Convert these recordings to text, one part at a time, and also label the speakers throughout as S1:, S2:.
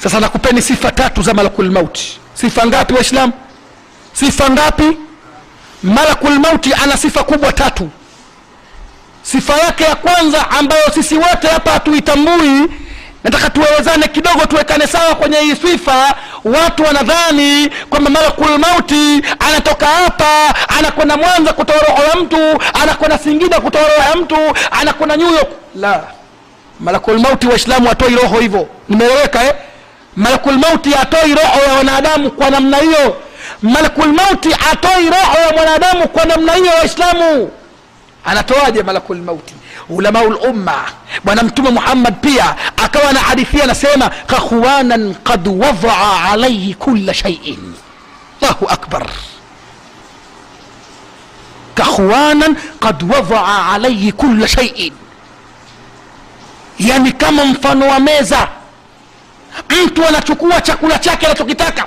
S1: Sasa nakupeni sifa tatu za malakul mauti. Sifa ngapi, Waislamu? Sifa ngapi? Malakul mauti ana sifa kubwa tatu. Sifa yake ya kwanza ambayo sisi wote hapa hatuitambui, nataka tuelezane kidogo, tuwekane sawa kwenye hii sifa. Watu wanadhani kwamba malakul mauti anatoka hapa anakwenda Mwanza kutoa roho ya mtu, anakwenda Singida kutoa roho ya mtu, anakwenda New York. La, malakul mauti, Waislamu, hatoi roho hivyo. Nimeeleweka, eh? Malakul mauti hatoi roho ya wanadamu kwa namna hiyo. Malakul mauti hatoi roho ya mwanadamu kwa namna hiyo, Waislamu. Anatoaje malakul mauti? Ulamaul umma, Bwana Mtume Muhammad pia akawa na hadithia, anasema kakhuwanan qad wadaa alaihi kula shaiin. Allahu akbar! Kakhuwanan qad wadaa alaihi kula shaiin, yani kama mfano wa meza, mtu anachukua chakula chake anachokitaka.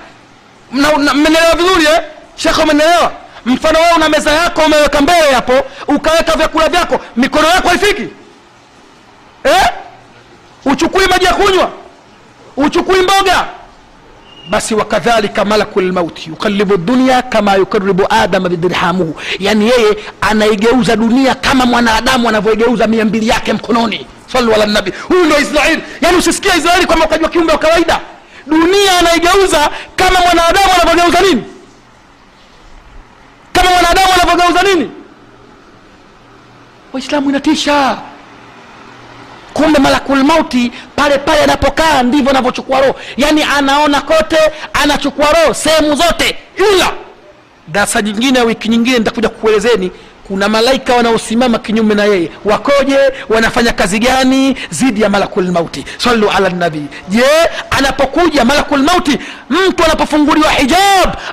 S1: Mmenielewa vizuri, eh? Shekhe, umenielewa? Mfano wewe una meza yako umeweka mbele hapo, ukaweka vyakula vyako, mikono yako haifiki, eh? Uchukui maji ya kunywa, uchukui mboga. Basi wakadhalika malakul mauti yukalibu dunia kama yukaribu adama bidirhamuhu, yani yeye anaigeuza dunia kama mwanadamu anavyoigeuza 200 yake mkononi. Sallu ala nabi. Huyu ndio Israeli. Yani usisikie Israeli kwamba ukajua kiumbe wa kawaida. Dunia anaigeuza kama mwanadamu anavyogeuza nini? Kama mwanadamu anavyogeuza nini? Waislamu, inatisha. Kumbe malakul mauti pale pale anapokaa ndivyo anavyochukua roho, yaani anaona kote, anachukua roho sehemu zote. Ila darasa jingine, wiki nyingine nitakuja kukuelezeni kuna malaika wanaosimama kinyume na yeye, wakoje, wanafanya kazi gani zidi ya malakul mauti. Sallu ala nabii. Je, anapokuja malakul mauti, mtu anapofunguliwa hijab